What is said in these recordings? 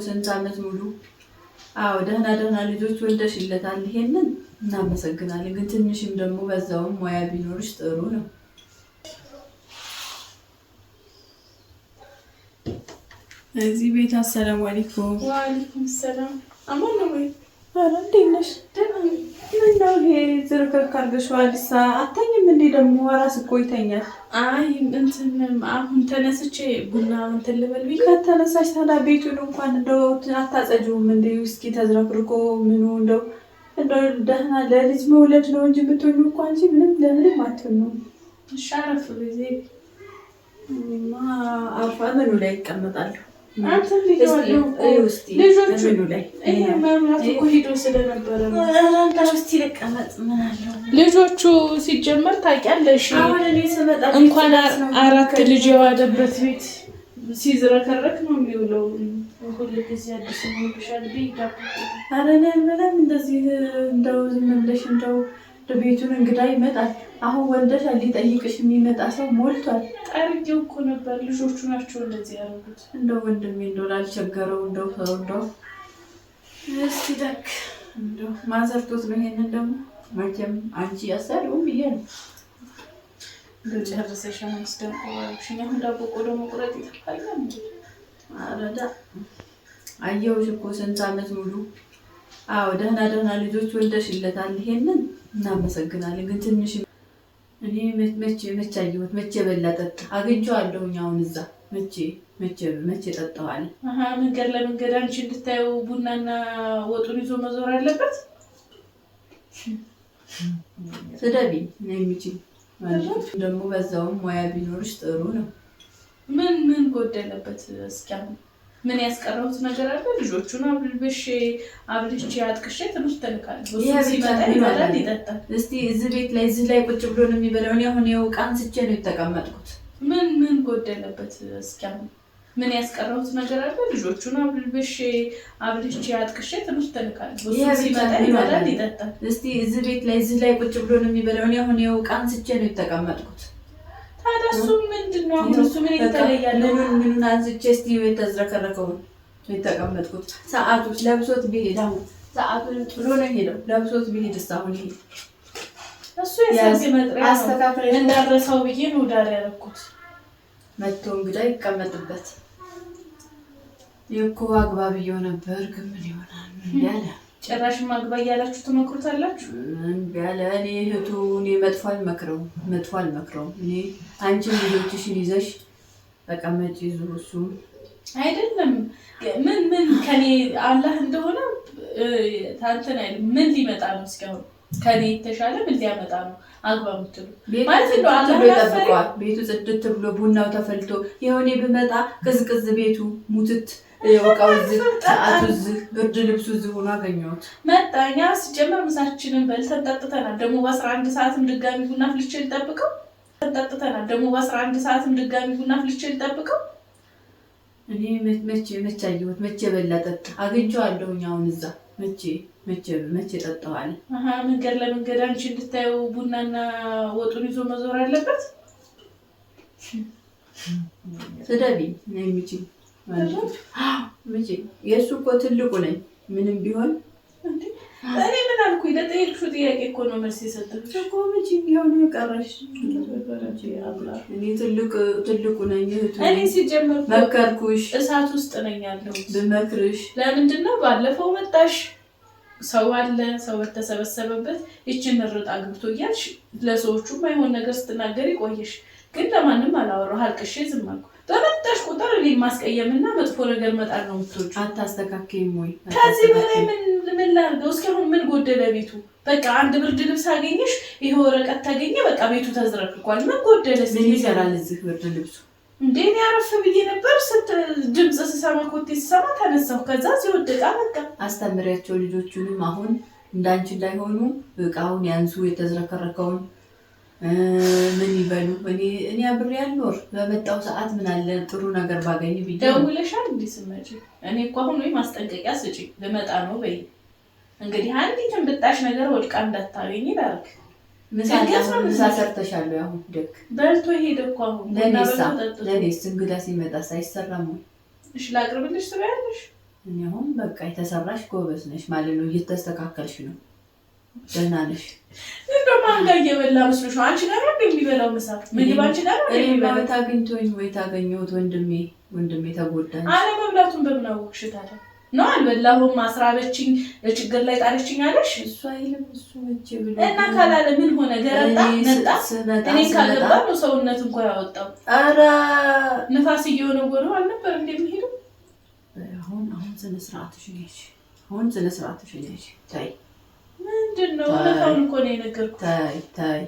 ስንት ዓመት ሙሉ። አዎ፣ ደህና ደህና ልጆች ወልደሽለታል። ይሄንን እናመሰግናለን። ግን ትንሽም ደግሞ በዛውም ሙያ ቢኖርሽ ጥሩ ነው። እዚህ ቤት አሰላሙ አለይኩም። ወአለይኩም ሰላም። አማን ነው ወይ? ኧረ እንዴት ነሽ? ምነው ይሄ ዝርክርክ አድርገሽዋል? አተኝም እንዴ ደግሞ? እራስ እኮ ይተኛል። አይ እንትን አሁን ተነስቼ ቡና እንትን ልበል ብዬ። ከተነሳሽ ታዲያ ቤቱን እንኳን እንደው አታጸጂውም እንዴ? እስኪ ተዝረክርኮ ምኑ እንደው እንደው ደህና ለልጅ መውለድ ነው እንጂ የምትሆኚው እኮ አንቺ ምንም ለምንም አትሆኚውም። እሺ አረፍ በይ። እኔማ አርፋ ምኑ ላይ ይቀመጣለሁ? ልጆቹ መብራት እኮ ሂዶ ስለነበረ ልጆቹ ሲጀመር ታውቂያለሽ፣ እንኳን አራት ልጅ የዋለበት ቤት ሲዝረከረክ ነው የሚውለው። ሁል ጊዜ አዲስ ሆኖብሻል። ኧረ እኔ አልበላም እንደዚህ እንደው ዝም ብለሽ እንደው ቤቱን እንግዳ ይመጣል። አሁን ወልደሻል፣ ሊጠይቅሽ የሚመጣ ሰው ሞልቷል። ጠርጌው እኮ ነበር። ልጆቹ ናቸው እንደዚህ ያደረጉት። እንደው ወንድሜ እንደው ላልቸገረው እንደው ሰው እንደው እስኪ ደክ እንደው ማዘርቶት ነው። ይሄንን ደግሞ መቼም አንቺ ያሰሪውም ብዬ ነው። እንደው ጨርሰሽ አሁንስ ደንቆ ባልሽኝ። አሁን ዳቦ ቆሎ መቁረጥ ይጠፋል። አረዳ አየሁሽ እኮ ስንት ዓመት ሙሉ። አዎ፣ ደህና ደህና ልጆች ወልደሽለታል። ይሄንን እናመሰግናለን። ግን ትንሽ እኔ መቼ መቼ አየሁት መቼ በላ ጠጣ አግኝቼዋለሁኝ። አሁን እዛ መቼ መቼ መቼ ጠጣዋል። መንገድ ለመንገድ አንቺ እንድታየው ቡናና ወጡን ይዞ መዞር አለበት። ስደቢኝ ነው የሚችል ደግሞ በዛውም ሙያ ቢኖርሽ ጥሩ ነው። ምን ምን ጎደለበት? እስኪ አሁን ምን ያስቀረሁት ነገር አለ? ልጆቹን አብልብሼ አብልቼ አጥቅሼ ትምህርት ተልካለሁ። እሱ ሲመጣ ይበላል ይጠጣል። እስቲ እዚህ ቤት ላይ እዚህ ላይ ቁጭ ብሎ ነው የሚበላው። እኔ አሁን ይኸው ዕቃ አንስቼ ነው የተቀመጥኩት። ምን ምን ጎደለበት? እስኪ አሁን ምን ያስቀረሁት ነገር አለ? ልጆቹን አብልብሼ አብልቼ አጥቅሼ ትምህርት ተልካለሁ። እሱ ሲመጣ ይበላል ይጠጣል። እስቲ እዚህ ቤት ላይ እዚህ ላይ ቁጭ ብሎ ነው የሚበላው። እኔ አሁን ይኸው ዕቃ አንስቼ ነው የተቀመጥኩት። ታዲያ እሱ ምንድን ነው አሁን? እሱ ምን የተለያለ? ምኑን ምኑን አንስቼ እስቲ የተዝረከረከውን የተቀመጥኩት። ሰዓቱ ለብሶት ቢሄድ አሁን ሰዓቱን ጥሎ ነው የሄደው። ለብሶት ቢሄድ አሁን ይሄ እሱ የሰርግ መጥሪያ ነው እንዳረሳው ብዬ ነው ዳር ያደረኩት። መጥቶ እንግዳ ይቀመጥበት የእኮ አግባብየው ነበር፣ ግን ምን ይሆናል? ምን ያለ ጭራሽ ማግባ እያላችሁ ትመክሩታላችሁ። እምቢ አለ። እኔ እህቱ እኔ መጥፎ አልመክረውም፣ መጥፎ አልመክረውም። እኔ አንቺን ልጆችሽን ይዘሽ ተቀመጪ። እሱም አይደለም ምን ምን ከኔ አላህ እንደሆነ እንትን አይልም። ምን ሊመጣ ነው? እስኪ አሁን ከኔ የተሻለ ምን ሊያመጣ ነው? አግባ የምትሉ ማለት እንደው አላህ ይጠብቀዋል። ቤቱ ጽድት ብሎ ቡናው ተፈልቶ የሆኔ ብመጣ ቅዝቅዝ ቤቱ ሙትት እቃው እዚህ፣ ሰዓቱ እዚህ፣ ብርድ ልብሱ እዚህ ሆኖ አገኘሁት። መጣ። እኛ ሲጀመር ምሳችንን በልተን ጠጥተናል። ደግሞ በ11 ሰዓትም ድጋሚ ቡና ፍልቼ ልጠብቀው ጠጥተናል። ደግሞ በ11 ሰዓትም ድጋሚ ቡና ፍልቼ ልጠብቀው። እኔ መቼ መቼ አየሁት መቼ በላ ጠጣ አግኝቼዋለሁኝ። አሁን እዛ መቼ መቼ መቼ ጠጣዋል። መንገድ ለመንገድ አንቺ እንድታየው ቡናና ወጡን ይዞ መዞር አለበት። ስደቢኝ ነው የሚችል የእሱ እኮ ትልቁ ነኝ። ምንም ቢሆን እኔ ምን አልኩኝ? ለጠየቅሽው ጥያቄ እኮ ነው መልስ የሰጠሁሽ እኮ። መቼ ቢሆን የቀረሽ እኔ ትልቁ ነኝ። እህቱ እኔ ሲጀመር መከርኩሽ፣ እሳት ውስጥ ነኝ ያለሁት። ብመክርሽ ለምንድን ነው ባለፈው መጣሽ፣ ሰው አለ፣ ሰው በተሰበሰበበት ይችን ርጥ አግብቶ እያልሽ ለሰዎቹ የማይሆን ነገር ስትናገሪ ቆየሽ። ግን ለማንም አላወራሁ፣ አልቅሼ ዝም አልኩ። በመጣሽ ቁጥር እኔን ማስቀየምና መጥፎ ነገር መጣል ነው የምትወጂው። አታስተካክይም ወይ? ከዚህ በላይ ምን ምን ላድርገው? እስኪ አሁን ምን ጎደለ ቤቱ? በቃ አንድ ብርድ ልብስ አገኘሽ፣ ይሄ ወረቀት ታገኘ፣ በቃ ቤቱ ተዝረክርኳል። ምን ጎደለ? ምን ይሰራል እዚህ ብርድ ልብሱ? እንዴ እኔ አረፍ ብዬ ነበር። ድምፅ ስሰማ ኮቴ ስሰማ ተነሳሁ። ከዛ ሲወደቃ በቃ አስተምሪያቸው ልጆቹንም አሁን እንዳንቺ እንዳይሆኑ እቃውን ያንሱ፣ የተዝረከረከውን ምን ይበሉ። እኔ አብሬ አልኖር በመጣው ሰዓት ምን አለ ጥሩ ነገር ባገኝ ብዬ። ደውለሻል እንዴ ስትመጪ? እኔ እኮ አሁን ወይ ማስጠንቀቂያ ስጪ፣ ልመጣ ነው በይ። እንግዲህ አንዲትን ብጣሽ ነገር ወድቃ እንዳታገኝ ላድርግ። ምሳ ሰርተሻል? አሁን ደግ በልቶ ሄደ እኮ አሁን። ለእኔስ እንግዳ ሲመጣ አይሰራም ወይ? እሺ ላቅርብልሽ ትበያለሽ? እኔ አሁን በቃ የተሰራሽ ጎበዝ ነሽ ማለት ነው። እየተስተካከልሽ ነው። ደህና ነሽ። እንደው ማን ጋር እየበላ መስሎሽ ነው? አንቺ ጋር ነው የሚበላው ምሳ? ምግብ አንቺ ጋር ነው የሚበላው? ታግኝቶኝ ወይ ታገኘሁት ወንድሜ ወንድሜ ተጎዳ። አለመብላቱን በምን አወቅሽ ታዲያ? ነው አልበላሁም፣ አስራበችኝ፣ ችግር ላይ ጣለችኝ አለሽ? እሱ አይልም እሱ መቼ ብሎ እና ካላለ ምን ሆነ? ገረጣ ነጣ። እኔን ካገባ ነው ሰውነት እንኳን ያወጣው። ኧረ ንፋስ እየሆነ አልነበር እንደሚሄደው። አሁን አሁን ስነ ስርዓትሽን ያዥ። አሁን ስነ ስርዓትሽን ያዥ። ታይ ምንድን ነው? እውነታውን እኮ ነው የነገርኩት። ታይ ታይ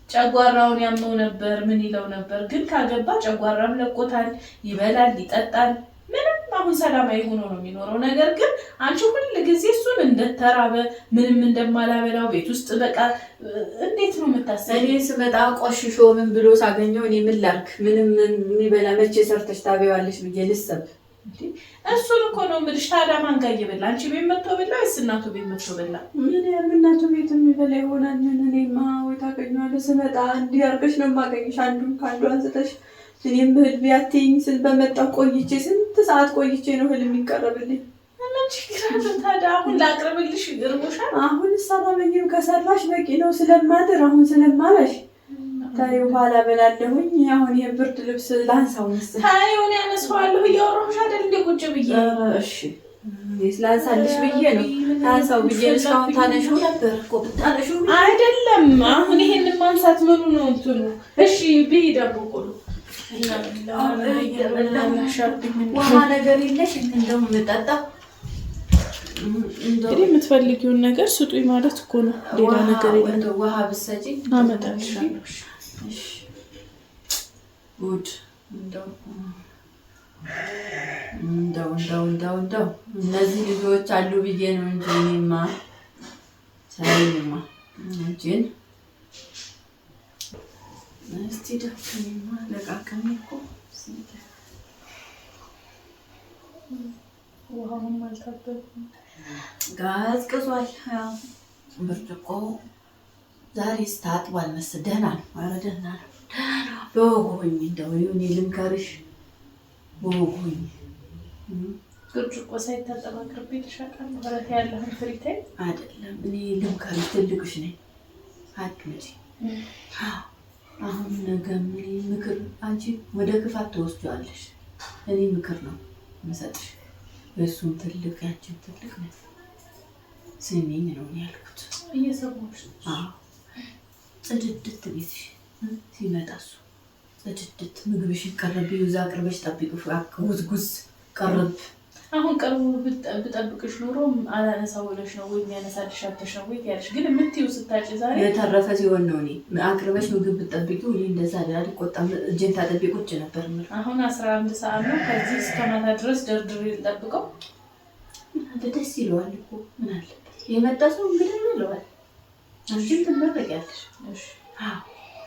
ጨጓራውን ያመው ነበር፣ ምን ይለው ነበር። ግን ካገባ ጨጓራም ለቆታል፣ ይበላል፣ ይጠጣል። ምንም አሁን ሰላማዊ ሆኖ ነው የሚኖረው። ነገር ግን አንቺ ሁል ጊዜ እሱን እንደተራበ ምንም እንደማላበላው ቤት ውስጥ በቃ እንዴት ነው የምታሰቢው? እኔ ስመጣ ቆሽሾ ምን ብሎ ሳገኘው እኔ ምን ላድርግ? ምንም የሚበላ መቼ ሰርተሽ ታበይዋለሽ ብዬ ልሰብ። እሱን እኮ ነው የምልሽ። ታዲያ ማን ጋር እየበላ? አንቺ ቤት መጥቶ በላ ወይስ እናቱ ቤት መጥቶ በላ? ምን እናቱ ቤት የሚበላ ይሆናል? ምን እኔማ ወይ ታገኘዋለህ። ስመጣ እንዲህ አድርገሽ ነው የማገኝሽ። አንዱን ከአንዱ አንስተሽ እኔም እህል ቢያትይኝ ስል በመጣሁ ቆይቼ ስንት ሰዓት ቆይቼ ነው እህል የሚቀርብልኝ። ምን ችግር አለው ታዲያ? አሁን ላቅርብልሽ? እርቦሻል? አሁን ሰራበኝም ከሰራሽ በቂ ነው። ስለማድር አሁን ስለማመሽ ታዩ በኋላ በላለሁኝ። አሁን ይሄ ብርድ ልብስ ላንሳው መሰለኝ። ታዩ እኔ አነሳዋለሁ። እያወራሁሽ አይደል እንደ ቁጭ ብዬ። እሺ ላንሳልሽ ብዬ ነው ላንሳው ብዬ ነው። እስካሁን ታነሺው ነበር እኮ ብታነሺው አይደለም። አሁን ይሄንን ማንሳት ምኑ ነው እንትኑ? እሺ ብይ ዳቦ ቆሎ ውሃ ነገር የለሽ እንደው የምጠጣው እንግዲህ የምትፈልጊውን ነገር ስጡኝ ማለት እኮ ነው። ሌላ ነገር የለም። ውሃ ብትሰጪኝ አመጣልሻለሁ። ጉድ እንደው እንደው እንደው እንደው እንደው እነዚህ ልጆች አሉ ብዬ ነው እንጂ እኔማ ሳይማ እንጂን እስቲ ደፍኔማ ለቃቀሜ እኮ ውሃውም አልታበብም፣ ቀዝቅዟል። ብርጭቆ ዛሬ ታጥቧል መሰል። ደህና ነው። ኧረ ደህና ነው። በወጉ ሆኜ እንደው ይሁን ልምከርሽ፣ በወጉ ሆኜ ብርጭቆ ሳይታጠብ አቅርቤልሽ አውቃለሁ። ኧረ ተይ ያለህን ፍሪ ተይ። አይደለም እኔ ልምከርሽ፣ ትልቅሽ ነኝ። አድምጪ። አሁን ነገ ምክር አንቺ ወደ ክፋት ትወስጂዋለሽ። እኔ ምክር ነው የምሰጥሽ። እሱም ትልቅ ያንቺም ትልቅ ነው። ስሚኝ ነው ያልኩት። እየሰማሁሽ ነው። አዎ ጽድድት ቤትሽ ሲመጣ እሱ ጽድድት ምግብሽን ቀረብ፣ እዛ አቅርበሽ ጠብቂው። ጉዝጉዝ ቀረብ። አሁን ቀርቦ ብጠብቅሽ ኖሮ አላነሳ ብለሽ ነው ወይ የሚያነሳልሽ አተሽ ነው ወይ ያለሽ። ግን የምትይው ስታጭ ዛሬ የተረፈ ሲሆን ነው። እኔ አቅርበሽ ምግብ ብትጠብቂው እኔ እንደዛ አልቆጣም። እጄን ታጥቤ ቁጭ ነበር የምለው። አሁን 11 ሰዓት ነው። ከዚህ እስከ ማታ ድረስ ደርድሬ ልጠብቀው። ምን አለ ደስ ይለዋል እኮ ምን አለበት የመጣ ሰው እንግዲህ ይለዋል። አንቺም ትመረቂያለሽ። አዎ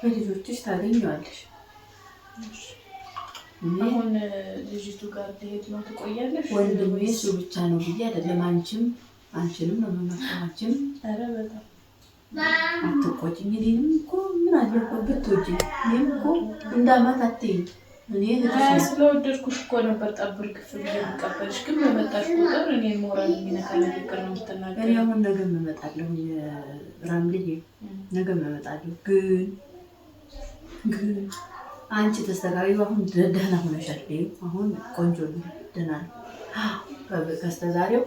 በልጆችሽ ታገኘዋለሽ። አሁን ልጅቱ ጋር ልሄድ ነው። ትቆያለሽ? ወንድሜ እሱ ብቻ ነው ብዬ አይደለም። አንቺም አንቺንም ነው የምመክረው። አንቺም ኧረ በጣም አትቆጭኝ። እኔንም እኮ ምን አለ እኮ ብትወጂኝ፣ እኔም እኮ እንዳማት አትይኝ። እኔ እህትሽ ነኝ። ስለወደድኩሽ እኮ ነበር ጠብር ግፍ ብዬ የምቀበልሽ። ግን በመጣሽ ቁጥር እኔን ሞራል የሚነካ ንግግር ነው እኔ የምትናገሪው። አሁን ነገ እመጣለሁ፣ ራምልዬ ነገ እመጣለሁ። ግን ግን አንቺ ተስተካካዩ። አሁን ደህና ሆነሻል። አሁን ቆንጆ ነው፣ ደህና ነው። ከስተዛሬው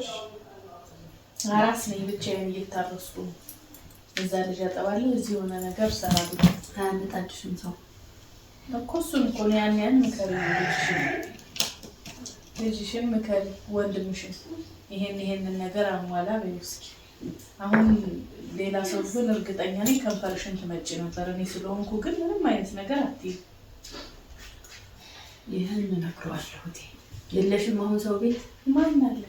አራስ ነኝ፣ ብቻዬን እየታረስኩ ነው። እዛ ልጅ አጠባለሁ፣ እዚህ የሆነ ነገር እሰራለሁ። አያመጣልሽም ሰው እኮ እሱን እኮ ነው ያን ያን ምከሪ፣ ልጅሽን ምከሪ፣ ወንድምሽን ይሄን ይሄንን ነገር አሟላ በይው እስኪ። አሁን ሌላ ሰው ቢሆን እርግጠኛ ነኝ ከንፈርሽን ትመጪ ነበር። እኔ ስለሆንኩ ግን ምንም አይነት ነገር አትይም። ይህን እነግረዋለሁ። የለሽም አሁን ሰው ቤት ማን አለ?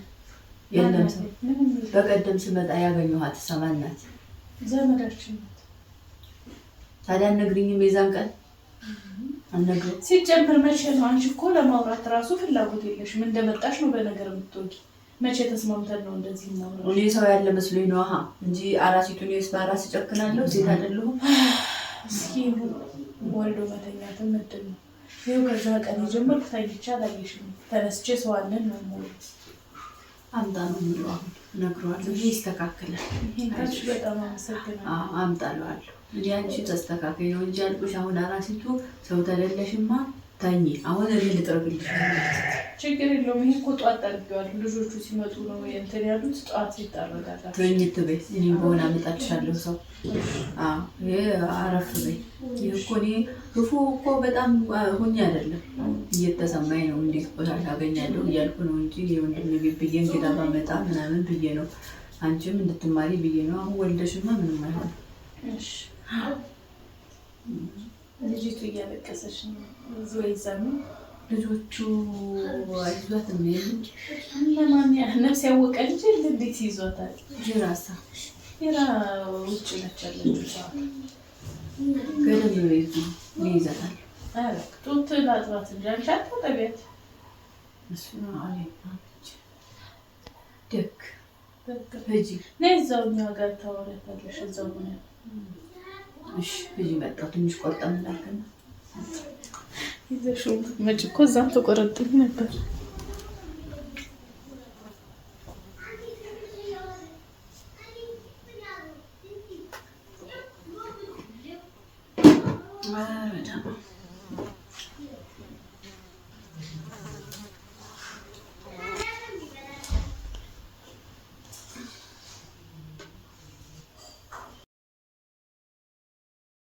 የለም ሰው። ምንም የለም። በቀደም ስመጣ ያገኘኋት ሰማን ናት። ዘመዳችን ናት። ታዲያ አትነግሪኝም? የዛን ቀን አልነግረውም። ሲጀምር መቼ ነው? አንቺ እኮ ለማውራት ራሱ ፍላጎት የለሽም። እንደመጣሽ ነው በነገር የምትወጊ። መቼ ተስማምተን ነው እንደዚህ እናውራ? እኔ ሰው ያለ መስሎኝ ነው እንጂ አራሲቱን ስ በአራስ እጨክናለሁ። ሴት አይደለሁም። እስኪ ወልዶ መተኛትም እድል ነው። ይኸው ከዛ ቀን የጀመርኩ ተኝቼ አላየሽም። ተነስቼ ሰዋንን ነው የምውለው። አምጣ ነው የምለው። አሁን እነግረዋለሁ። ይሄ ይስተካከላል። ይሄን ካልሽ በጣም አመሰግናለሁ። አዎ አምጣለዋለሁ። እኔ አንቺ ተስተካከይ ነው እንጂ ያልኩሽ። አሁን አራሲቱ ሰው ተለለሽማ ተኝ። አሁን እኔ ልጥረግልሽ። ችግር የለውም። ይሄ እኮ ጠዋት ጠርጌዋለሁ። ልጆቹ ሲመጡ ነው እንትን ያሉት። ጠዋት ይጠረጋል። ተኝ ትበይ። እኔም በሆነ አመጣልሻለሁ ሰው። አዎ ይሄ አረፍ በይ። ይሄ እኮ እኔ ክፉ እኮ በጣም ሁኜ አይደለም እየተሰማኝ ነው። እንዴት ቆሻሻ አገኛለሁ እያልኩ ነው እንጂ የወንድሜ ቤት ብዬ እንግዳ ባመጣ ምናምን ብዬ ነው። አንቺም እንድትማሪ ብዬ ነው። አሁን ወልደሽማ ምንም አይሆንም። እሺ ልጅቱ እያለቀሰች ነው። ወይዛ ነው ልጆቹ አይዟትም የሉ። ለማን ነፍስ ያወቀ ልጅ የለ እንዴት ይዟታል? ጅራሳ ራ ውጭ ነች ያለችው። ገደም ነው ይዙ ይይዛታል። ኧረ ጡት ላጥባት እንጂ አንቺ አታጠቢያት። እሱ ነው አለ ደግ በቃ ሂጂ። ነይ እዛው እኛ ጋር ታወሪያታለሽ። እዛው ሆነ። እሺ ሂጂ። መጣሁ ትንሽ ቆርጠም ላድርግና ይዘሽው መጭ እኮ እዛም ተቆረጥኝ ነበር። ኧረ